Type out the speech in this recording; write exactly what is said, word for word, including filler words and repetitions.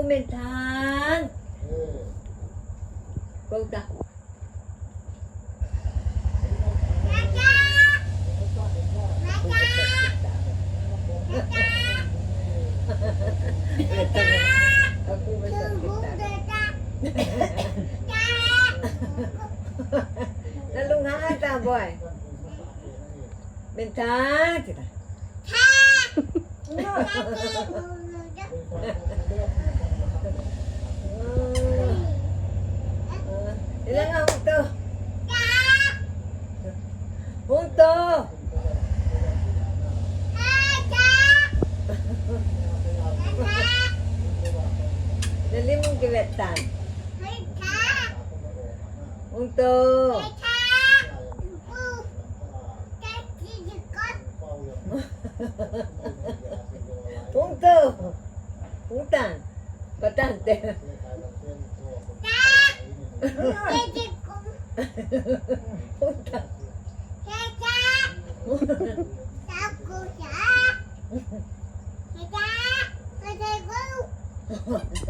Minthang. Kou ta. Nalunghang ta, boy. Minthang, ti ta. Ilang hung to. Hung to. Dali mong kiwetan. Hung to. Hung to. Hung tan. Patan te. Hung tan.